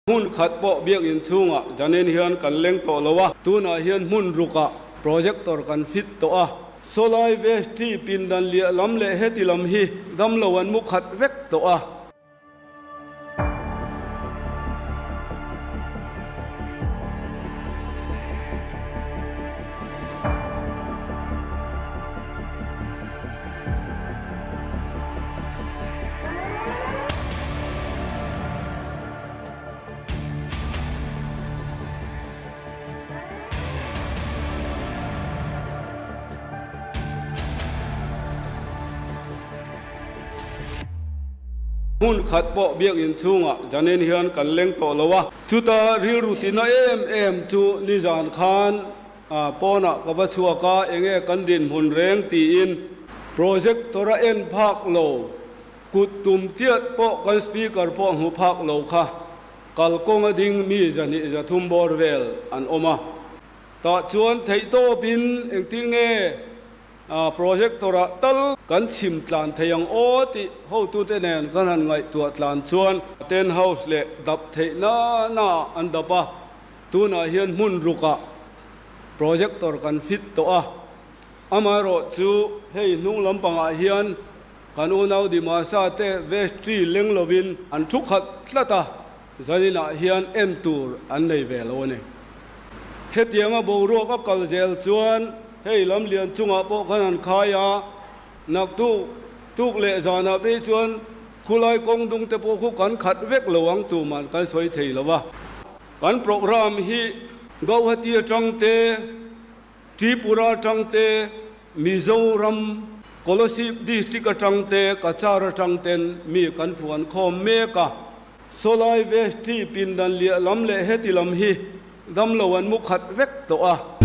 Hmun khat pawh biakinn chhungah zanin hian kan leng tawh lo a, tunah hian hmun rukah projector kan fit tawh a. Sawlai vestry pindan liah lam leh heti lam hi damlo an mu khat vek tawh a. Hmun khat pawh biakinn chhungah zanin hian kan leng tawh lo a. Chuta rilru tina em em chu nizan khan pawnah ka va chhuak a, enge kan dinhmun reng tiin projector a en phak lo. Kut tum chiat pawh kan speaker pawh hmu phak lo kha kalkawng a ding mi 203 bawr vel an awm a. Tah chuan theihtawpin engtin nge projector ah tal kan chhim tlan thei ang aw tih hotute nen kan han ngaihtuah tlan chuan tent house leh dap theih na na ah an dap a, tunah hian hmun rukah projector kan fit tawh a. Amaherawh chu hei hnung lampangah hian Kan unau Dimasa te vestry leng lovin an thu khat tlat a, zaninah hian en tur an nei ve lo a ni. Hetianga boruak a kal zel chuan hei lam lian chungah pawh khan an khai a, naktuk tuk leh zanah phei chuan khulai kawng dung te pawh khu kan khat vek lo ang tuman kan sawi thei lo a. Kan programme hi Gauhati atang te, Tripura atang te, Mizoram, Kolasib District atang te, Cachar atang ten mi kan fuan khawm mek a. Sawlai Vestry pindan liah lam leh heti lam hi damlo an mu khat vek tawh a.